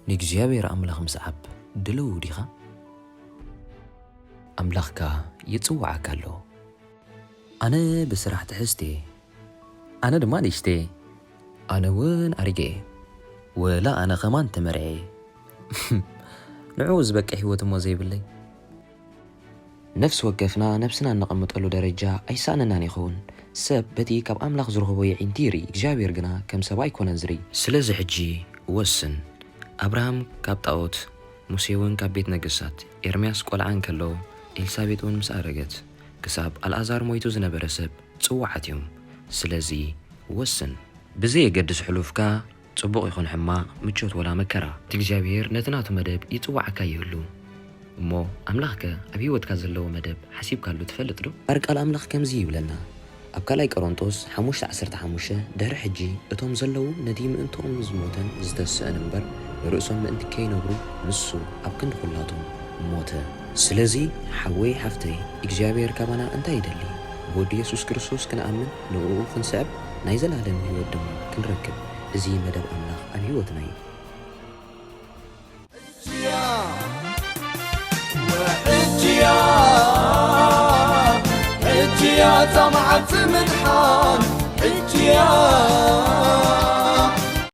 ንእግዚኣብሔር ኣምላኽ ምስዓብ ድልው ዲኻ? ኣምላኽካ ይጽውዓካ ኣሎ። ኣነ ብስራሕ ትሕዝቲ እየ። ኣነ ድማ ንእሽተይ እየ። ኣነ እውን ኣሪገ እየ። ወላ ኣነ ኸማን ተመርዐ እየ። ንዕኡ ዝበቅዕ ህይወት እሞ ዘይብለይ። ነፍሲ ወከፍና ነብስና እነቐምጠሉ ደረጃ ኣይሳእነናን ይኸውን። ሰብ በቲ ካብ ኣምላኽ ዝረኽቦ የዒንቲ ይርኢ፣ እግዚኣብሔር ግና ከም ሰብ ኣይኮነን ዝርኢ። ስለዚ ሕጂ ወስን። ኣብርሃም ካብ ጣኦት፣ ሙሴ እውን ካብ ቤት ነገስታት፣ ኤርምያስ ቆልዓ እንከሎ፣ ኤልሳቤጥ እውን ምስ ኣረገት፣ ክሳብ ኣልኣዛር ሞይቱ ዝነበረ ሰብ ጽዋዓት እዮም። ስለዚ ወስን። ብዘየገድስ ሕሉፍካ፣ ጽቡቕ ይኹን ሕማቕ፣ ምቾት ወላ መከራ፣ እቲ እግዚኣብሔር ነቲ ናቱ መደብ ይጽዋዓካ ይህሉ። እሞ ኣምላኽከ ኣብ ህይወትካ ዘለዎ መደብ ሓሲብካሉ ትፈልጥ ዶ? እምበር ቃል ኣምላኽ ከምዚ ይብለና፣ ኣብ ካልኣይ ቆሮንጦስ ሓሙሽተ ዓሰርተ ሓሙሽተ፣ ድሕሪ ሕጂ እቶም ዘለዉ ነቲ ምእንትኦም ዝሞተን ዝተስእን እምበር፣ ንርእሶም ምእንቲ ከይነብሩ፣ ንሱ ኣብ ክንዲ ኹላቶም ሞተ። ስለዚ ሓወይ ሓፍተይ፣ እግዚኣብሔር ካባና እንታይ ይደሊ? ብወዱ የሱስ ክርስቶስ ክንኣምን፣ ንእኡ ክንስዕብ፣ ናይ ዘለኣለም ህይወት ድማ ክንረክብ። እዚ መደብ ኣምላኽ ኣብ ህይወትና እዩ። ሕጅያ፣ ሕጅያ፣ ሕጅያ፣ እታ መዓልቲ ምድሓን፣ ሕጅያ።